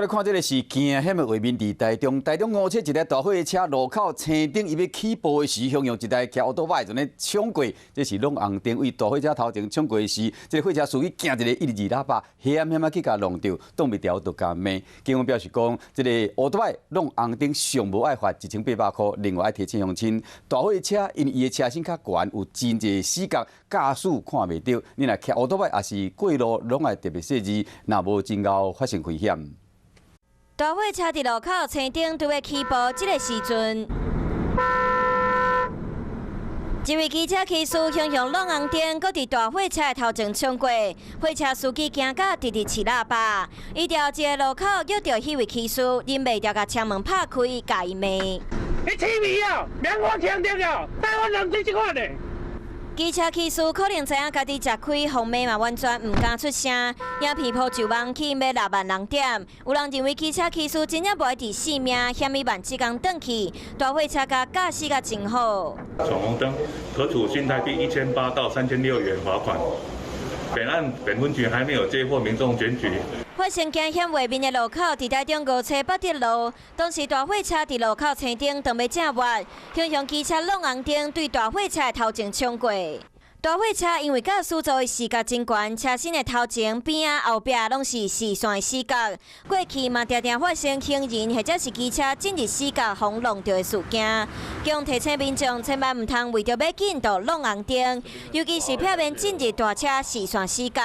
來看這个是驚險的畫面，佇台中，台中五車一台大貨車路口青燈伊欲起步的時，向用一台騎烏多擺就咧衝過，這是挵紅燈對大貨車頭前衝過的時，這个貨車司機驚一个一直按喇叭，險險仔去共挵著，擋袂牢就共罵。警方表示講，這个烏多擺挵紅燈上無愛罰1800箍，另外愛提醒鄉親，大貨車因為伊的車身較懸，有真濟死角，駕駛看袂著，你若騎烏多擺抑是過路，攏愛特別細緻，若無真𠢕發生危險。大貨車佇路口青燈拄欲起步，這个時陣，一位機車騎士雄雄挵紅燈，閣佇大貨車的頭前衝過，貨車司機驚甲直直揤喇叭，伊佇一个路口遇著彼位騎士，忍袂牢共車門拍開，共伊罵。你痴迷哦，免我青燈哦，台灣人這款的。機車騎士可能知影家己食虧，予罵嘛完全毋敢出聲，影片鋪上網去欲6萬人點。有人認為機車騎士真正無愛佇性命，嫌伊慢一工轉去，大貨車共駕駛甲真好。闖紅燈可處新台幣1800到3600元罰款。本案本分局還沒有接獲民眾檢舉。發生驚險畫面的路口，佇台中五車八德路，當時大貨車佇路口青燈當欲正彎，雄雄機車挵紅燈對大貨車的頭前衝過。大貨車因為駕駛座位視角真懸，車身的頭前、邊仔、後壁攏是視線的死角。過去嘛，定定發生行人或者是機車進入死角予挵著的事件。共提醒民眾千萬毋通為著欲緊就挵紅燈，尤其是避免進入大車視線死角。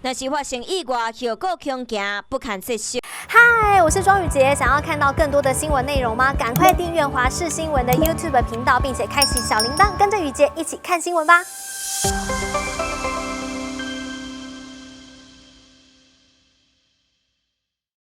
若是發生意外，後果恐驚不堪設想。嗨，我是莊宇傑，想要看到更多的新聞內容嗎？趕快訂閱華視新聞的 YouTube 頻道，並且開啟小鈴鐺，跟着宇傑一起看新聞吧。